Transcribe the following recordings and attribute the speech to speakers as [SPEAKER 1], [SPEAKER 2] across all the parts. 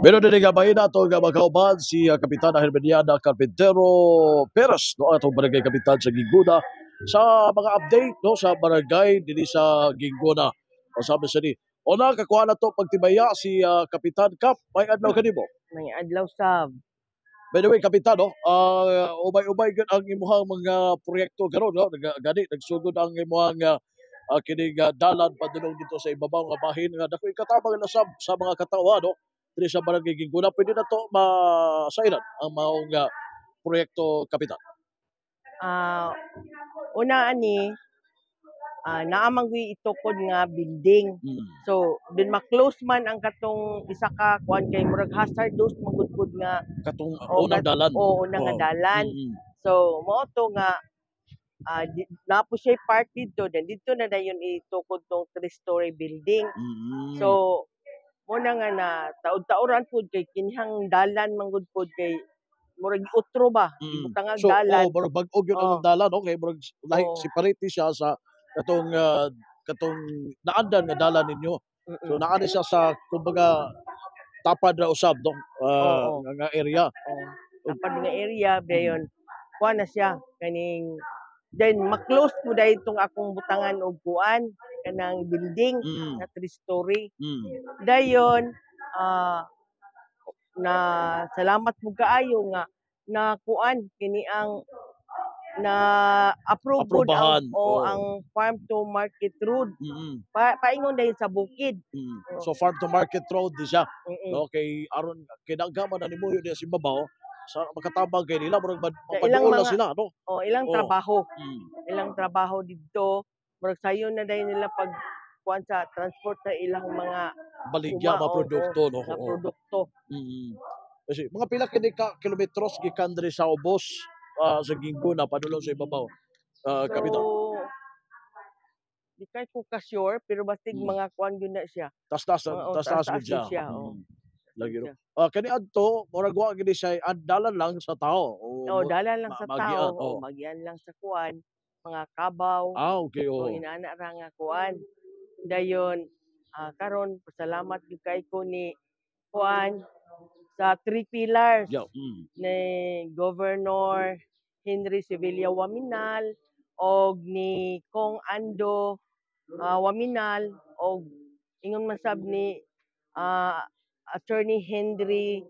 [SPEAKER 1] Pero din nga mahina ato nga makauban si Kapitana Hermeniana Carpintero Perez, no, atong barangay kapitan sa Gingoona, sa mga update, no, sa barangay dinhi sa Gingoona. O sabi sa ni Una, kakuha na to pagtibaya si Kapitan Kap. May adlaw kanimo.
[SPEAKER 2] May adlaw sab.
[SPEAKER 1] By the way, Kapitan, no, ubay-ubay gyud ang imuhang mga proyekto karon, no? Gani nagsugod ang imuhang kining dalan padulong dito sa ibabaw nga bahin nga dako ikatabang na sab sa mga katawhan, no, diri sa barangay Gingoona. Pwede na to masairan ang maong proyekto, Kapitan.
[SPEAKER 2] Una ani, naa man gyud itukod nga building. So dun ma-close man ang katong isa ka kuan kay murag hazardous man gud pud nga
[SPEAKER 1] Katong
[SPEAKER 2] o
[SPEAKER 1] unang dalan.
[SPEAKER 2] O unang nga dalan. So mao to nga naa po siya part didto, then didto na dayon itukod tong three-story building. So mo na nga na taud-tauran pud kay kinihang dalan man gud pud kay murag utro ba, ibutangag
[SPEAKER 1] So,
[SPEAKER 2] dalan.
[SPEAKER 1] Oh, murag bag-o gyud ang dalan, no? Kay murag lahi, separate siya sa katong naandan nga dalan ninyo. So naa ni siya sa kumbaga tapad ra usab, no, nga area.
[SPEAKER 2] Oh, tapad nga area dayon kuan na siya kaning then ma-close po dahil tong akong butangan og kuan kanang building nga three story. Dayon na salamat mo kaayo nga na kuan kini ang na approve pud
[SPEAKER 1] Aprobahan,
[SPEAKER 2] ang o ang farm to market road. Paingon dayon sa bukid. Oo.
[SPEAKER 1] So farm to market road di siya, no, kay aron kay daghan man na nimuyo diya sa ibabaw sa makatabang kay nila murag
[SPEAKER 2] Sa ilang
[SPEAKER 1] mapaduol na
[SPEAKER 2] mga
[SPEAKER 1] sila, no?
[SPEAKER 2] Oh, ilang trabaho. Ilang trabaho didto. Murag sayo na dayon nila pag kuan sa transport sa ilang mga
[SPEAKER 1] baligya
[SPEAKER 2] uma,
[SPEAKER 1] mga
[SPEAKER 2] oo,
[SPEAKER 1] produkto, no?
[SPEAKER 2] nga produkto.
[SPEAKER 1] Kasi mga pila kini ka kilometros gikan diri sa ubos sa Gingoona padulong sa ibabaw, Kapitan?
[SPEAKER 2] So di kay ko ka sure pero basig mga kuan gyud na siya.
[SPEAKER 1] Tas-tas
[SPEAKER 2] Oo,
[SPEAKER 1] tas-tas
[SPEAKER 2] taas-taas
[SPEAKER 1] gud siya.
[SPEAKER 2] gyud siya, oo.
[SPEAKER 1] Lagi, no.
[SPEAKER 2] Siya.
[SPEAKER 1] Kani adto murag wa gini siya dalan lang sa tao o
[SPEAKER 2] Oh, dalan lang sa
[SPEAKER 1] magian,
[SPEAKER 2] tao, o magian lang sa kuan, mga kabaw.
[SPEAKER 1] Ah, okay,
[SPEAKER 2] O inana ra nga kuan. Dayon karon pasalamat gyud kay ko ni kuan sa three pillars ni Governor Henry Sevilla Oaminal og ni Kong Ando Oaminal og ingon man sab ni Attorney Henry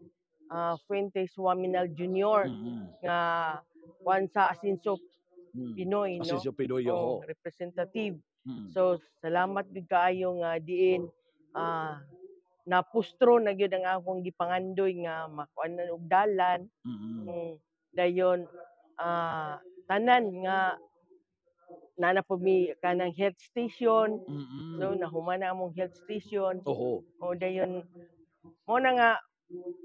[SPEAKER 2] Fuentes Oaminal Jr. Nga kuan sa Asinso Pinoy, no?
[SPEAKER 1] Asinso Pinoy,
[SPEAKER 2] Oh, representative. So salamat gyud kaayo nga diin napustro na gyud ang akong gipangandoy nga makuan na og dalan. Dayon tanan nga naa na pud mi kanang health station. So nahuman na among health station. O dayon mo na nga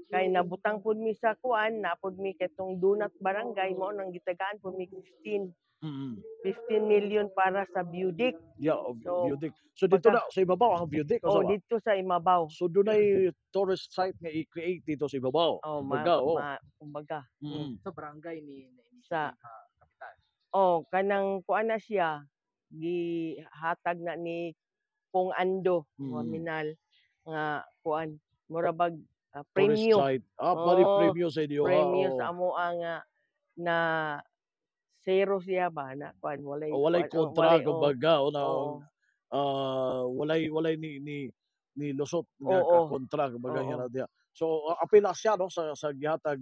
[SPEAKER 2] kay nabutang pud mi sa kuan na pud mi katong Donut Barangay, mao nang gitagaan pud mi 15 15 million para sa view deck.
[SPEAKER 1] Yeah, oh,
[SPEAKER 2] So,
[SPEAKER 1] view deck. So dito na sa ibabaw ang view deck,
[SPEAKER 2] Oh,
[SPEAKER 1] asa ba?
[SPEAKER 2] Dito sa imabaw.
[SPEAKER 1] So dunay tourist site nga i-create dito sa ibabaw.
[SPEAKER 2] Oh, ma,
[SPEAKER 1] Kumbaga, oh.
[SPEAKER 2] kumbaga.
[SPEAKER 3] Sa barangay ni na initiative, Kapitan?
[SPEAKER 2] Oh, kanang kuan na siya gihatag na ni Kong Ando Oaminal nga kuan mura bag
[SPEAKER 1] Tourist
[SPEAKER 2] premyo.
[SPEAKER 1] Site. Ah, bali
[SPEAKER 2] Oo,
[SPEAKER 1] premyo sa inyo.
[SPEAKER 2] Premyo
[SPEAKER 1] Oo.
[SPEAKER 2] sa amoa nga na zero siya ba na kuan walay
[SPEAKER 1] Oh, walay
[SPEAKER 2] kuan, oh,
[SPEAKER 1] kontra
[SPEAKER 2] walay, oh,
[SPEAKER 1] kumbaga o na walay ni lusot nga kontra kumbaga nga diha. So apil na siya, no, sa gihatag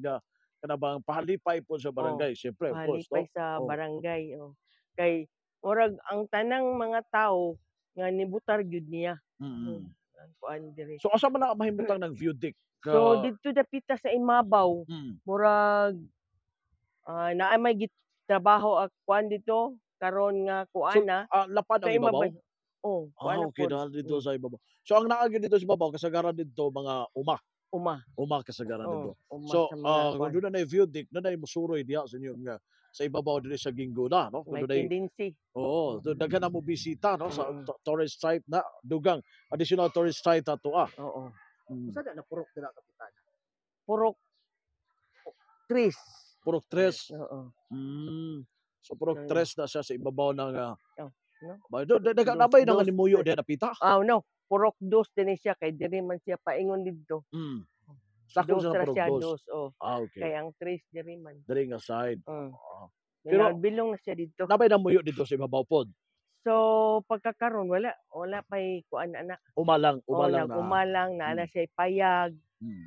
[SPEAKER 1] kana bang pahalipay po sa barangay, siyempre, of course, no.
[SPEAKER 2] Pahalipay sa barangay, oh. Kay murag ang tanang mga tao nga nibutar gyud niya. Ang kuan diri.
[SPEAKER 1] So asa man na mahimutang ng view deck?
[SPEAKER 2] So didto dapita sa imabaw, murag naa may trabaho ang kuan dito karon nga kuan
[SPEAKER 1] So,
[SPEAKER 2] na
[SPEAKER 1] lapad
[SPEAKER 2] sa
[SPEAKER 1] ang ibabaw?
[SPEAKER 2] imabaw. Oh, kuan
[SPEAKER 1] Ah,
[SPEAKER 2] na
[SPEAKER 1] okay
[SPEAKER 2] pod.
[SPEAKER 1] na dito sa ibabaw. So ang naa gyud dito sa ibabaw kasagaran didto mga uma.
[SPEAKER 2] Uma.
[SPEAKER 1] Uma kasagaran
[SPEAKER 2] Oh,
[SPEAKER 1] didto.
[SPEAKER 2] uma
[SPEAKER 1] So
[SPEAKER 2] sa mga
[SPEAKER 1] kung
[SPEAKER 2] kuan.
[SPEAKER 1] doon na view deck, na nay musuroy diha sa inyo nga sa ibabaw diri sa Gingoona, no? Kung
[SPEAKER 2] May
[SPEAKER 1] dunay
[SPEAKER 2] tendency.
[SPEAKER 1] Oo, doon daghan na mo bisita, no, sa tourist site na dugang additional tourist site ato ah.
[SPEAKER 2] Oo.
[SPEAKER 3] Usa na purok dira, Kapitan?
[SPEAKER 2] Purok Tres.
[SPEAKER 1] Purok Tres.
[SPEAKER 2] Oo.
[SPEAKER 1] So Purok Tres na siya sa ibabaw ng
[SPEAKER 2] Oh, no?
[SPEAKER 1] Ba, do, daga
[SPEAKER 2] Dos,
[SPEAKER 1] nabay na nga
[SPEAKER 2] dos,
[SPEAKER 1] nimuyo
[SPEAKER 2] tres.
[SPEAKER 1] diha napita.
[SPEAKER 2] Ah, no. Purok Dos din siya kay diri man siya paingon didto.
[SPEAKER 1] Sakop
[SPEAKER 2] Dos
[SPEAKER 1] siya ng
[SPEAKER 2] ra
[SPEAKER 1] Purok
[SPEAKER 2] siya,
[SPEAKER 1] Dos.
[SPEAKER 2] dos, oh.
[SPEAKER 1] Ah, okay.
[SPEAKER 2] Kay ang tres diri man.
[SPEAKER 1] Diri nga side. Ah.
[SPEAKER 2] Pero
[SPEAKER 1] Pero
[SPEAKER 2] bilong na siya didto.
[SPEAKER 1] Nabay namuyo dito sa ibabaw pod?
[SPEAKER 2] So pagkakaron wala pay kuan ana.
[SPEAKER 1] Umalang,
[SPEAKER 2] Oh,
[SPEAKER 1] umalang na.
[SPEAKER 2] Nag-umalang naa na siya payag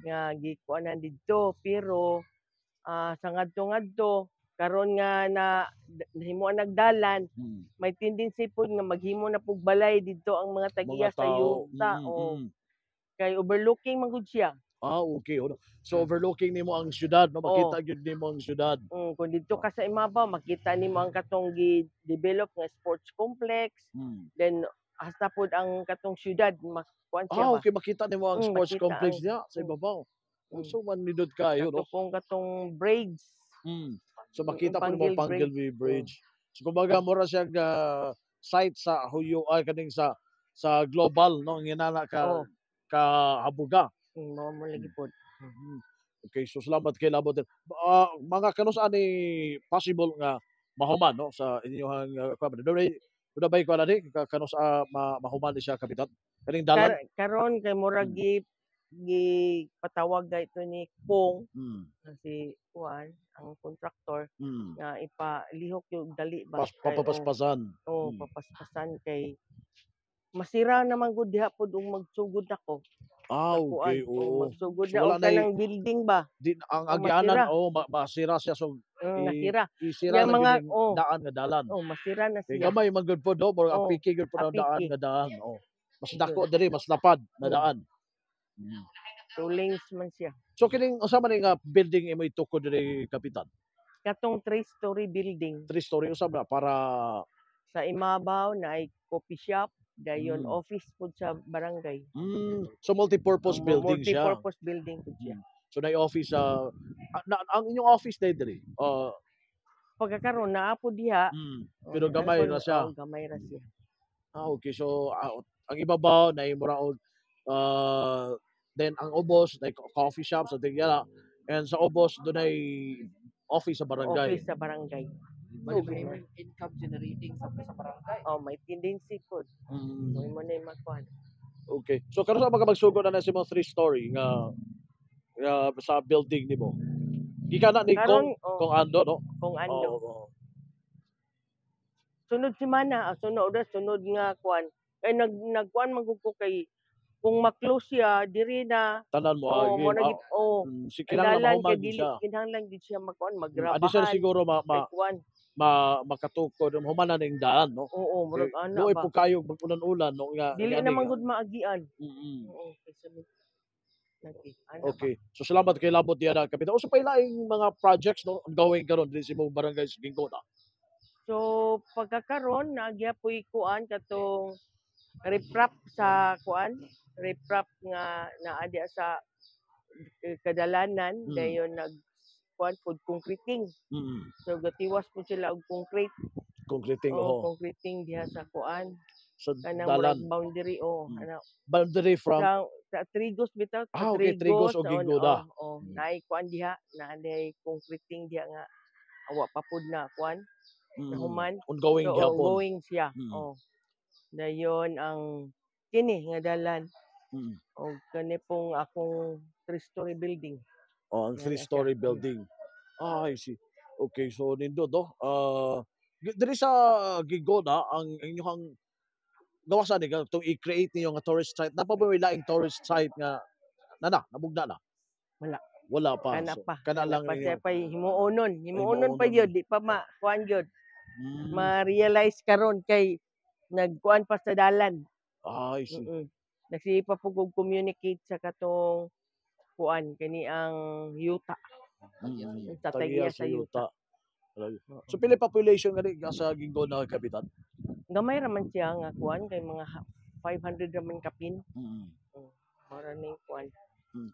[SPEAKER 2] nga gikuanan didto, pero sa ngadto-ngadto karon nga na nahimuan nagdalan, may tendency pud nga maghimo na pug balay didto ang mga
[SPEAKER 1] Mga
[SPEAKER 2] tag-iya sa
[SPEAKER 1] tao.
[SPEAKER 2] yuta, oh. Kay overlooking man gud siya.
[SPEAKER 1] Ah, okay. Oh, so overlooking nimo ang syudad, no? Makita
[SPEAKER 2] Oh.
[SPEAKER 1] gyud nimo ang syudad.
[SPEAKER 2] Kung didto ka sa imabaw, makita nimo ang katong gi-develop nga sports complex, then hasta pod ang katong syudad makuan siya
[SPEAKER 1] Ah,
[SPEAKER 2] ba.
[SPEAKER 1] okay, makita nimo ang sports
[SPEAKER 2] Makita
[SPEAKER 1] complex
[SPEAKER 2] ang
[SPEAKER 1] niya sa ibabaw. So man nindot kayo, no?
[SPEAKER 2] Katong katong bridge.
[SPEAKER 1] So makita po nimo
[SPEAKER 2] Panguil
[SPEAKER 1] ang Panguil
[SPEAKER 2] Bridge.
[SPEAKER 1] Bridge. So kumbaga mura siya site sa Huyo ay kaning sa global, no, nginana ka ka habuga.
[SPEAKER 2] Mao mo lagi pod.
[SPEAKER 1] Okay, so salamat kay Labot. Mga kanus ani possible nga mahuman, no, sa inyong kuan? Dunay dunay bay kuan ani kanus mahuman ni siya, kapitan? Kaning dalan?
[SPEAKER 2] Karon kay murag gi patawag ito ni Kong si kuan ang contractor nga ipalihok yung dali ba.
[SPEAKER 1] Pas,
[SPEAKER 2] Kay, oh,
[SPEAKER 1] papapaspasan.
[SPEAKER 2] Oh, papaspasan kay masira naman gud diha pod ug magsugod ako.
[SPEAKER 1] Ah,
[SPEAKER 2] Sa kuan,
[SPEAKER 1] okay,
[SPEAKER 2] oh,
[SPEAKER 1] oo.
[SPEAKER 2] magsugod
[SPEAKER 1] So,
[SPEAKER 2] na
[SPEAKER 1] wala
[SPEAKER 2] og
[SPEAKER 1] na
[SPEAKER 2] kanang building ba.
[SPEAKER 1] Di, ang
[SPEAKER 2] Oh,
[SPEAKER 1] agyanan,
[SPEAKER 2] masira.
[SPEAKER 1] oh, masira siya. So,
[SPEAKER 2] Nasira.
[SPEAKER 1] isira
[SPEAKER 2] Yang
[SPEAKER 1] na
[SPEAKER 2] mga
[SPEAKER 1] gyud yung
[SPEAKER 2] oh,
[SPEAKER 1] daan nga dalan.
[SPEAKER 2] Oh, masira na
[SPEAKER 1] Kay
[SPEAKER 2] siya.
[SPEAKER 1] gamay man gud pod, no? Murag
[SPEAKER 2] Oh,
[SPEAKER 1] apiki gud pod ang daan
[SPEAKER 2] apiki.
[SPEAKER 1] nga daan. Oh. Mas dako diri, mas lapad na daan.
[SPEAKER 2] Two lanes man siya.
[SPEAKER 1] So kining unsa man ni nga building imo itukod diri, kapitan?
[SPEAKER 2] Katong 3-story building.
[SPEAKER 1] 3-story, unsa man na para
[SPEAKER 2] Sa imabaw na ay coffee shop, dayon office pud sa barangay.
[SPEAKER 1] So multi-purpose
[SPEAKER 2] Ang
[SPEAKER 1] building siya.
[SPEAKER 2] Multi-purpose building pud siya.
[SPEAKER 1] So na office sa na, ang inyong office na diri?
[SPEAKER 2] Pagkakaroon naa po diha. Oh,
[SPEAKER 1] Pero gamay
[SPEAKER 2] naa
[SPEAKER 1] ra siya.
[SPEAKER 2] Oh, gamay ra siya.
[SPEAKER 1] Ah, okay. So ang ibabaw na mura og then ang ubos like coffee shop sa tingala, and sa ubos dunay office sa barangay.
[SPEAKER 2] Office sa barangay.
[SPEAKER 3] Bali may income generating sa barangay.
[SPEAKER 2] Oh, may tendency pod. Mo mo na makuan.
[SPEAKER 1] Okay. So karon sa mga magsugod na na si mo 3-story nga sa building nimo? Gikan na ni
[SPEAKER 2] Karon
[SPEAKER 1] Kong
[SPEAKER 2] oh,
[SPEAKER 1] Kong Ando, no?
[SPEAKER 2] Kong Ando.
[SPEAKER 1] Oo.
[SPEAKER 2] Sunod semana, sunod ra, sunod nga kuan. Kay nagkuan man gud ko kay kung ma-close siya diri na
[SPEAKER 1] Tanan mo
[SPEAKER 2] oh,
[SPEAKER 1] agi.
[SPEAKER 2] mo na oh,
[SPEAKER 1] Si
[SPEAKER 2] ang
[SPEAKER 1] kinahanglan
[SPEAKER 2] dalan
[SPEAKER 1] mahuman
[SPEAKER 2] kay
[SPEAKER 1] gyud
[SPEAKER 2] dili
[SPEAKER 1] siya.
[SPEAKER 2] Kinahanglan gyud siya makuan
[SPEAKER 1] Adi siya
[SPEAKER 2] magrabahan.
[SPEAKER 1] Siguro
[SPEAKER 2] Kay kuan.
[SPEAKER 1] Makatukod human na ning daan, no?
[SPEAKER 2] Oo, murag
[SPEAKER 1] Kay
[SPEAKER 2] ana
[SPEAKER 1] luoy
[SPEAKER 2] ba.
[SPEAKER 1] po kayo mag-ulan-ulan, no, nga
[SPEAKER 2] Dili
[SPEAKER 1] nga
[SPEAKER 2] naman
[SPEAKER 1] nga.
[SPEAKER 2] gud maagian. Oo, kay sa lagi ana ba.
[SPEAKER 1] Okay. So salamat kay Labot diya na, kapitan. Usa pa ilaing mga projects, no, ongoing karon diri sa imong barangay sa Guingona?
[SPEAKER 2] So pagkakaron naa gyapoy kuan katong riprap sa kuan, riprap nga naa diha sa kadalanan, dayon nag kuan pod concreting. So gatiwas po sila og concrete.
[SPEAKER 1] Concreting,
[SPEAKER 2] Oh,
[SPEAKER 1] oo.
[SPEAKER 2] Concreting diha sa kuan.
[SPEAKER 1] Sa
[SPEAKER 2] Kanang
[SPEAKER 1] dalan.
[SPEAKER 2] murag boundary, oh, ana.
[SPEAKER 1] Boundary from
[SPEAKER 2] Sa Trigos bitaw, sa
[SPEAKER 1] Ah, okay, Trigos o
[SPEAKER 2] oh,
[SPEAKER 1] Guingona.
[SPEAKER 2] Oh, naay kuan diha, naa dihay concreting diha nga awa pa pud na kuan, nahuman.
[SPEAKER 1] Ongoing
[SPEAKER 2] So
[SPEAKER 1] gyapon.
[SPEAKER 2] ongoing siya. Oh. Dayon ang kini nga dalan og kani pong akong 3-story building.
[SPEAKER 1] Oh, ang
[SPEAKER 2] Yan na siya.
[SPEAKER 1] 3-story building. Ah, I see. Okay, so nindot, no? Diri sa Guingona ang inyong gawasan ni itong i-create niyo nga tourist site. Napa ba may laing tourist site nga nana, namugna na?
[SPEAKER 2] Wala.
[SPEAKER 1] Wala pa.
[SPEAKER 2] Kana
[SPEAKER 1] So,
[SPEAKER 2] pa.
[SPEAKER 1] Kana
[SPEAKER 2] Kana
[SPEAKER 1] lang
[SPEAKER 2] pa
[SPEAKER 1] ninyo.
[SPEAKER 2] siya pay himuonon. Himuonon pa
[SPEAKER 1] Himuonon.
[SPEAKER 2] gyud, di pa ma kuan gyud. Ma-realize karon kay nagkuan pa sa dalan.
[SPEAKER 1] Ah, I see.
[SPEAKER 2] Nagsige pa po kog communicate sa katong kuan kani ang yuta. Sa
[SPEAKER 1] Tag-iya
[SPEAKER 2] tag-iya
[SPEAKER 1] sa
[SPEAKER 2] sa yuta.
[SPEAKER 1] yuta. Oo. So pila population gani sa Guingona, kapitan?
[SPEAKER 2] Gamay ra man siya nga kuan kay mga 500 ra man kapin. Mora ning kuan.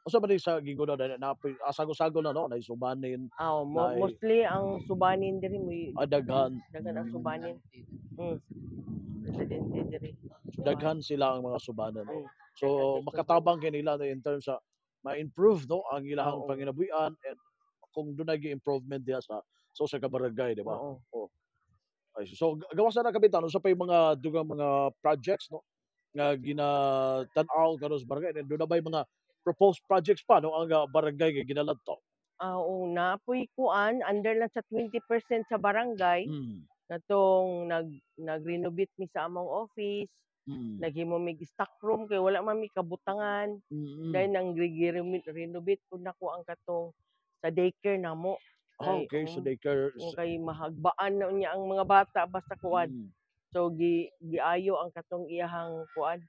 [SPEAKER 1] Unsa man ni sa Guingona na sago-sago na, no, nay Subanin,
[SPEAKER 2] Aw, mostly ang Subanin diri mo
[SPEAKER 1] ah, daghan.
[SPEAKER 2] Daghan ang Subanin. Residente diri.
[SPEAKER 1] So, daghan sila ang mga Subanen, no? So
[SPEAKER 2] Daghan kay
[SPEAKER 1] makatabang kay nila in terms sa ma-improve, no, ang ilahang panginabuhian and kung dunay improvement diha sa so sa kabarangay, di ba?
[SPEAKER 2] Oo.
[SPEAKER 1] Ay, so gawas na, kapitan, unsa pa yung mga dugang mga projects, no? Nga ginatan-aw karon sa barangay? And duna bay mga proposed projects pa, no, ang barangay nga ginalantaw?
[SPEAKER 2] Ah, oo, naa poy kuan, under lang sa 20% sa barangay katong nag-renovate mi sa among office, naghimo mig stock room kay wala man mi kabutangan. Then ang gi-renovate pud nako ang katong sa daycare namo.
[SPEAKER 1] Ah,
[SPEAKER 2] Kay
[SPEAKER 1] okay, so daycare.
[SPEAKER 2] Oh, kay mahagbaan na unya ang mga bata basta kuan. So giayo ang katong iyahang kuan,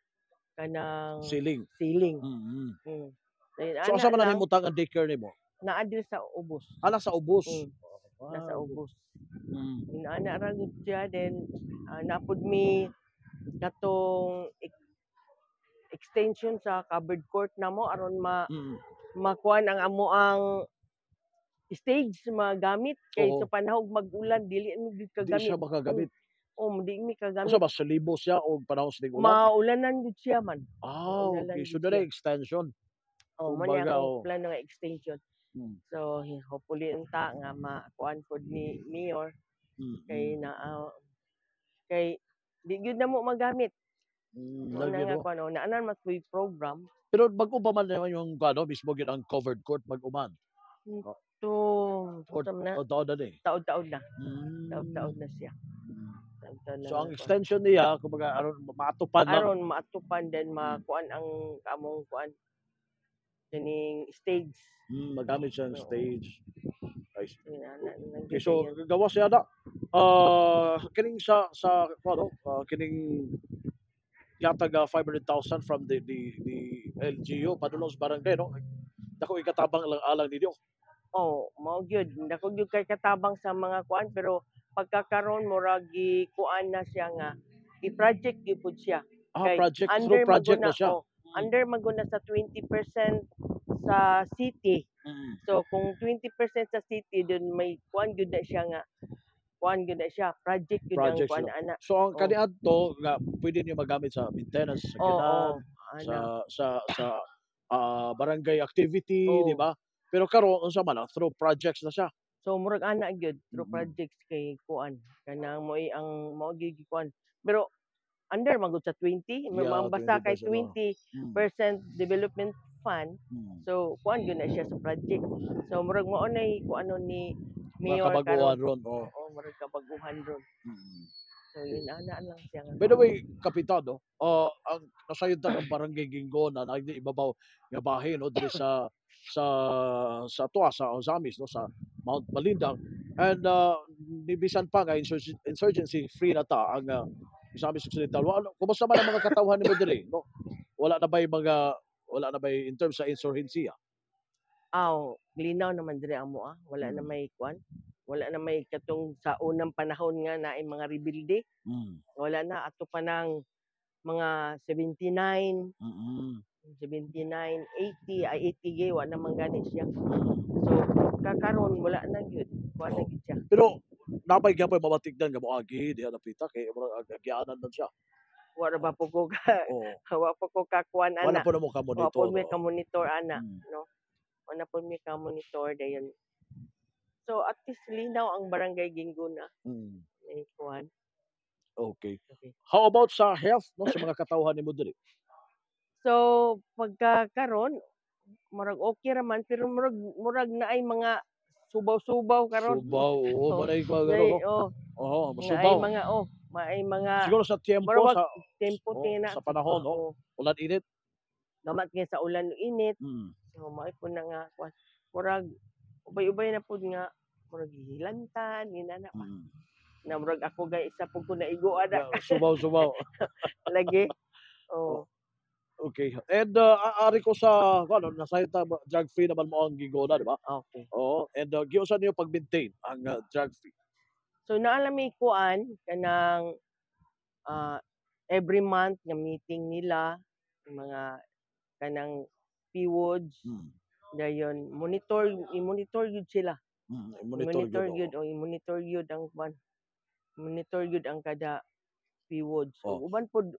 [SPEAKER 2] kanang
[SPEAKER 1] Ceiling.
[SPEAKER 2] Ceiling. Then
[SPEAKER 1] So
[SPEAKER 2] ana
[SPEAKER 1] asa man na
[SPEAKER 2] lang.
[SPEAKER 1] nahimutang ang daycare nimo?
[SPEAKER 2] Naa diri sa ubos.
[SPEAKER 1] Ah, nasa ubos.
[SPEAKER 2] Nasa
[SPEAKER 1] Ah,
[SPEAKER 2] ubos. Inana ra gud siya, then naa pud mi katong extension sa covered court namo aron ma makuan ang amo ang stage magamit kay sa panahon mag-ulan dili mi gud
[SPEAKER 1] Di
[SPEAKER 2] kagamit.
[SPEAKER 1] siya makagamit.
[SPEAKER 2] Oh, di mi kagamit.
[SPEAKER 1] Unsa ba, sa libo siya og panahon sa tig-ulan?
[SPEAKER 2] Maulanan gud siya man.
[SPEAKER 1] Ah,
[SPEAKER 2] Maulanan
[SPEAKER 1] okay. So
[SPEAKER 2] gud
[SPEAKER 1] dunay
[SPEAKER 2] siya.
[SPEAKER 1] Extension.
[SPEAKER 2] Oh, mo ni
[SPEAKER 1] Kumbaga,
[SPEAKER 2] akong
[SPEAKER 1] oh.
[SPEAKER 2] plano nga extension. So hopefully unta nga makuan pod ni mayor kay naa kay di gyud na mo magamit. Mo na
[SPEAKER 1] Lagi,
[SPEAKER 2] nga
[SPEAKER 1] no?
[SPEAKER 2] kuan, oh, naa man mo'y program.
[SPEAKER 1] Pero bag-o pa man naman yung ano, mismo gyud ang covered court, bag-o man?
[SPEAKER 2] To
[SPEAKER 1] Or
[SPEAKER 2] unsa man na?
[SPEAKER 1] O taon na ni?
[SPEAKER 2] Taod-taod na. Taod-taod na siya. Taod-taod na
[SPEAKER 1] So ang
[SPEAKER 2] nga kuan.
[SPEAKER 1] Extension niya, kumbaga aron maatupan lang.
[SPEAKER 2] Aron maatupan, then makuan ang among kuan, kining stage.
[SPEAKER 1] Magamit siya ng
[SPEAKER 2] Oo.
[SPEAKER 1] stage. Nice.
[SPEAKER 2] Inana lang
[SPEAKER 1] Okay,
[SPEAKER 2] gyud
[SPEAKER 1] so
[SPEAKER 2] kaayo.
[SPEAKER 1] gawas siya na. Kining sa ano, kining yatag 500,000 from the LGU padulong sa barangay, no? Dako ikatabang lang alang ninyo.
[SPEAKER 2] Oh, mao gyud. Dako gyud kay katabang sa mga kuan, pero pagkakaron murag gikuan na siya nga i-project gyud pud siya.
[SPEAKER 1] Ah,
[SPEAKER 2] Kay
[SPEAKER 1] project,
[SPEAKER 2] under
[SPEAKER 1] through project
[SPEAKER 2] maguna
[SPEAKER 1] na siya.
[SPEAKER 2] Oh, under maguna sa 20% sa city. So kung 20% sa city, dun may kuan gyud na siya nga kuan gyud na siya, project gyud ang
[SPEAKER 1] Project
[SPEAKER 2] kuan
[SPEAKER 1] sila.
[SPEAKER 2] ana.
[SPEAKER 1] So ang
[SPEAKER 2] Oh.
[SPEAKER 1] kaniadto nga pwede niyo magamit sa maintenance sa
[SPEAKER 2] Oo,
[SPEAKER 1] sakyanan,
[SPEAKER 2] ana.
[SPEAKER 1] sa barangay activity,
[SPEAKER 2] Oo.
[SPEAKER 1] di ba? Pero karon unsa man ah, through projects na siya.
[SPEAKER 2] So murag ana gyud through projects kay kuan kanang mo'y ang mao gyud gikuan. Pero under man gud sa 20, may basta kay
[SPEAKER 1] 20%, oh.
[SPEAKER 2] 20% development fund. So kuan gyud na siya sa project. So murag mao nay kuano ni
[SPEAKER 1] Mga
[SPEAKER 2] mayor
[SPEAKER 1] kabaguhan
[SPEAKER 2] karon.
[SPEAKER 1] ron, oh.
[SPEAKER 2] Oo, murag kabaguhan ron. So yun ana lang siya nga.
[SPEAKER 1] By the way, Kapitan, no, ang nasayod ta ang barangay Guingona na ibabaw nga bahin, no, diri sa tuwa sa Ozamiz, no, sa Mount Malindang, and nibisan pa nga insurgency free na ta ang Misamis Occidental. Wa, ano, kumusta man ang mga katawhan nimo diri, no? Wala na bay in terms sa insurhensiya?
[SPEAKER 2] Aw, linaw naman diri amo ah. Wala na may kuan. Wala na may katong sa unang panahon nga naay mga rebelde. Wala na, ato pa nang mga 79, 79, 80, ay 80 gay wa naman gani siya. So kakaron wala na gyud. Kuan na gyud siya.
[SPEAKER 1] Pero nabay gyapon mabatigdan nga moagi diha napita kay murag agianan man siya.
[SPEAKER 2] Wa ra ba po ko ka, wa po ko kakuan
[SPEAKER 1] Wala
[SPEAKER 2] ana.
[SPEAKER 1] po na mo
[SPEAKER 2] Wa
[SPEAKER 1] ka-monitor.
[SPEAKER 2] po mi ka-monitor ana, no. Wala po mi ka-monitor dayon. So at least linaw ang barangay Guingona. May kuan. Okay.
[SPEAKER 1] How about sa health, no, sa mga katawhan nimo diri?
[SPEAKER 2] So pagka karon murag okay ra man, pero murag naay mga subaw-subaw karon.
[SPEAKER 1] Subaw, oo,
[SPEAKER 2] Oh,
[SPEAKER 1] manay ko
[SPEAKER 2] Nay,
[SPEAKER 1] no.
[SPEAKER 2] oh,
[SPEAKER 1] Oo,
[SPEAKER 2] naay
[SPEAKER 1] masubaw.
[SPEAKER 2] mga oh, maay mga
[SPEAKER 1] Siguro sa tiempo
[SPEAKER 2] murag
[SPEAKER 1] sa
[SPEAKER 2] tempo
[SPEAKER 1] oh,
[SPEAKER 2] tina
[SPEAKER 1] sa panahon, no.
[SPEAKER 2] Oo.
[SPEAKER 1] Ulan, init.
[SPEAKER 2] Gamat nga sa ulan ug init. So mao po na nga kuan. Murag ubay-ubay na pud nga murag gihilantan inana ba. Na murag ako gay isa pud ko naigo ana.
[SPEAKER 1] Yeah, subaw, subaw.
[SPEAKER 2] Lagi. Oh.
[SPEAKER 1] Okay. And ari ko sa ano, nasa ta drug free naman mo ang Guingona, di ba?
[SPEAKER 2] Okay.
[SPEAKER 1] Oo. And giusa niyo pag-maintain ang drug free?
[SPEAKER 2] So naa lang may kuan kanang every month nga meeting nila mga kanang PWODs, dayon monitor, i-monitor gyud sila.
[SPEAKER 1] Monitor
[SPEAKER 2] I-monitor
[SPEAKER 1] gyud.
[SPEAKER 2] Gyud o i-monitor gyud ang kuan. Monitor gyud ang kada PWODs.
[SPEAKER 1] Oh.
[SPEAKER 2] Ug uban pod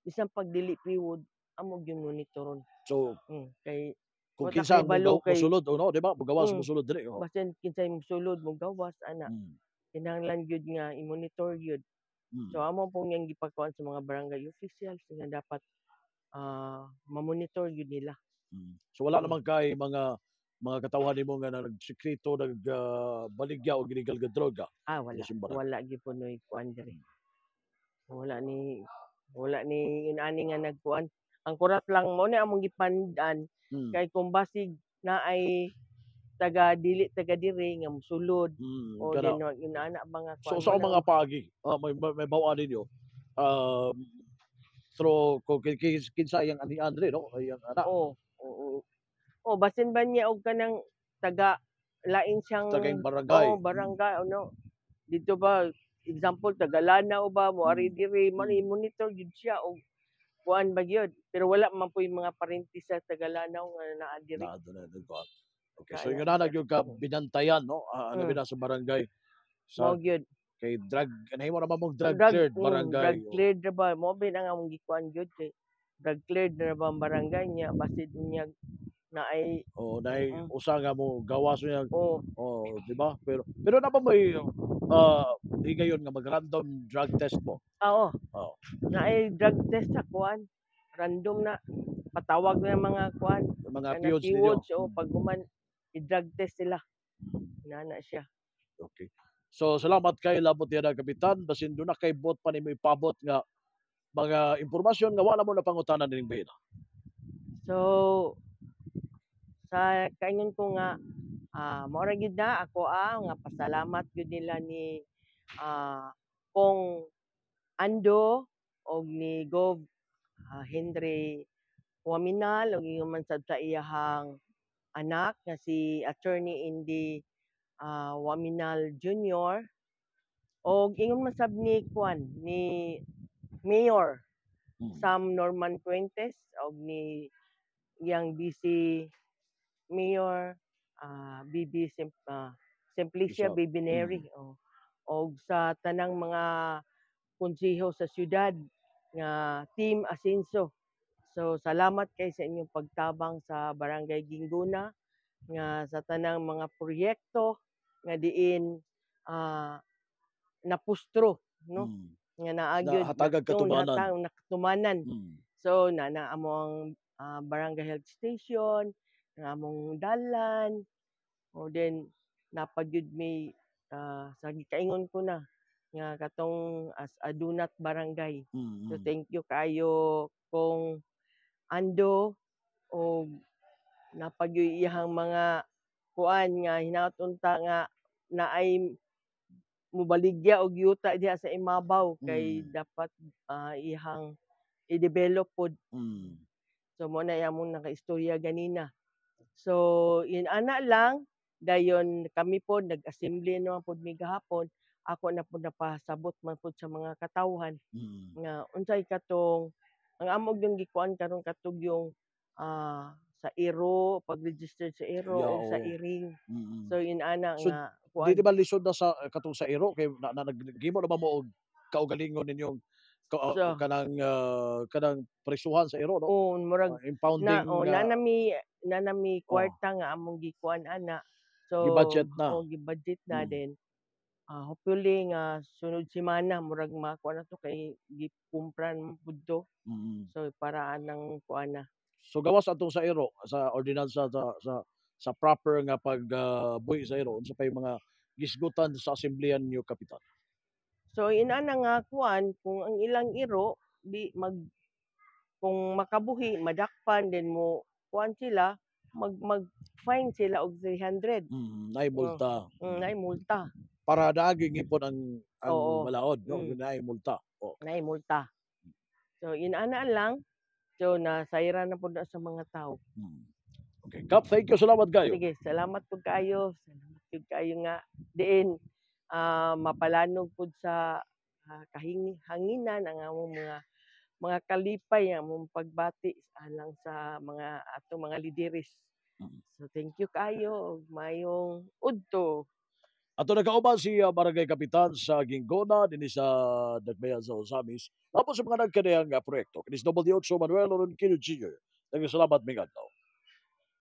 [SPEAKER 2] bisan pag dili PWOD, amo gyud monitoron.
[SPEAKER 1] So
[SPEAKER 2] Kay
[SPEAKER 1] kung
[SPEAKER 2] wa ta
[SPEAKER 1] kinsa ang
[SPEAKER 2] kahibalo kay
[SPEAKER 1] mosulod o no, di ba? Mugawas, mosulod diri, oh.
[SPEAKER 2] Basin kinsay mosulod, mogawas ana. Kinahanglan gyud nga i-monitor gyud. So amo pong yang gipakuan sa mga barangay officials nga dapat ma-monitor gyud nila.
[SPEAKER 1] So wala naman kay mga katawhan nimo nga nagsekreto nag baligya og illegal nga droga
[SPEAKER 2] Ah, wala.
[SPEAKER 1] sa barangay?
[SPEAKER 2] Wala gyud po noy kuan diri. Wala ni inani nga nagkuan. Ang kurat lang mo ni among gipandan kay kung basig naay taga dili taga diri nga mosulod o
[SPEAKER 1] Kana.
[SPEAKER 2] din inana ba nga
[SPEAKER 1] So
[SPEAKER 2] kuan
[SPEAKER 1] sa
[SPEAKER 2] mo na
[SPEAKER 1] mga paagi, may bawaan ninyo through kung kinsa iyang ani Andre, no, iyang anak?
[SPEAKER 2] Oo. Oh, basin ba niya og kanang taga lain siyang
[SPEAKER 1] Tagaing barangay.
[SPEAKER 2] Oh, barangay ano. Dito ba, example, taga Lanao ba mo ari diri man monitor gyud siya og kuan ba gyud. Pero wala man po yung mga parinti sa taga Lanao nga naa diri.
[SPEAKER 1] Na na nagkuan. Okay, so
[SPEAKER 2] Kaya
[SPEAKER 1] yung na gyud ka binantayan, no, labi na sa barangay sa
[SPEAKER 2] Mao gyud.
[SPEAKER 1] Kay drug nahimo naman mong drug
[SPEAKER 2] Drug,
[SPEAKER 1] cleared barangay.
[SPEAKER 2] Drug cleared ra ba mo bin ang among gikuan gyud kay drug cleared na ba ang barangay niya, basid niya na ay
[SPEAKER 1] Oh, naay usa nga mo gawas niya.
[SPEAKER 2] Oh.
[SPEAKER 1] Oh, di ba? Pero na ba may higayon nga mag-random drug test mo?
[SPEAKER 2] Ah, oo.
[SPEAKER 1] Oo.
[SPEAKER 2] Na ay drug test sa kuan. Random na patawag na mga kuan.
[SPEAKER 1] Mga
[SPEAKER 2] Kanang
[SPEAKER 1] POs ninyo.
[SPEAKER 2] POs, oh, pag human i-drug test sila. Inana siya.
[SPEAKER 1] Okay. So salamat kay labot yan, Kapitan. Basin doon na kay bot pa nimo ipabot nga mga impormasyon nga wala mo na pangutanan nining bahina.
[SPEAKER 2] So sa kaingon ko nga mao ra gyud na ako nga pasalamat gyud nila ni Kong Ando og ni Gov Henry Oaminal og ingon man sad sa iyahang anak nga si Attorney Indy Oaminal Jr. og ingon man sab ni kuan ni Mayor Sam Norman Fuentes og ni iyang Vice Mayor Bibi Simplicia
[SPEAKER 1] Isa.
[SPEAKER 2] Bibi Neri, oh. Og sa tanang mga konseho sa syudad nga Team Asenso. So salamat kay sa inyong pagtabang sa Barangay Guingona nga sa tanang mga proyekto nga diin napustro, no, nga naa gyud
[SPEAKER 1] Na hatagag katumanan.
[SPEAKER 2] Nakatumanan. So na na among barangay health station, ang among dalan, o then napagyud may sa gikaingon ko na nga katong as a donut barangay. So thank you kaayo, Kong Ando, og napagyud iyahang mga kuan nga hinaot unta nga naay mobaligya og yuta diha sa imabaw kay dapat iyahang i-develop pod. So mo na among nakaistorya ganina. So in ana lang, dayon kami pod nag-assembly naman pod mi gahapon. Ako na pod napasabot man pod sa mga katawhan nga unsay katong ang amo yung gikuan karon, katong yung sa iro, pag-register sa iro o sa iring. So inana
[SPEAKER 1] So,
[SPEAKER 2] nga kuan.
[SPEAKER 1] Di ba lisod na sa katong sa iro kay na naghimo na ba mo og kaugalingon ninyong kanang presuhan sa iro, no?
[SPEAKER 2] Oh, murag
[SPEAKER 1] impounding
[SPEAKER 2] na oh,
[SPEAKER 1] nga
[SPEAKER 2] na nami kwarta nga among gikuan ana. So
[SPEAKER 1] Gi-budget na.
[SPEAKER 2] Oh, gi-budget na din. Hopefully nga sunod semana murag makuan na to kay gikumpran man pud to. So para anang kuan na.
[SPEAKER 1] So gawas atong sa iro, sa ordinansa sa proper nga pag buhi sa iro, unsa pay mga gisgutan sa asembleyan niyo, Kapitan?
[SPEAKER 2] So inana nga kuan, kung ang ilang iro di mag kung makabuhi madakpan, then mo kuan sila, mag fine sila og 300.
[SPEAKER 1] Naay multa.
[SPEAKER 2] Naay multa.
[SPEAKER 1] Para naagi ngipon ang balaod, no? Naay multa. Oh.
[SPEAKER 2] Naay multa. So inana lang. So nasayran na pud na sa mga tao.
[SPEAKER 1] Okay, Kap, thank you, salamat kayo.
[SPEAKER 2] Sige, salamat pud kaayo. Salamat pud kaayo nga diin mapalanog pud sa kahingi hanginan ang among mga kalipay ang among pagbati alang sa mga atong mga lideres. So thank you kaayo ug maayong udto.
[SPEAKER 1] Ato nagkauban si Barangay Kapitan sa Guingona dinhi sa Dagbayan sa Ozamiz. Tapos sa mga nagkanayang proyekto. Kinis W8 Manuel Ronquillo Jr. Daghang salamat, may adlaw.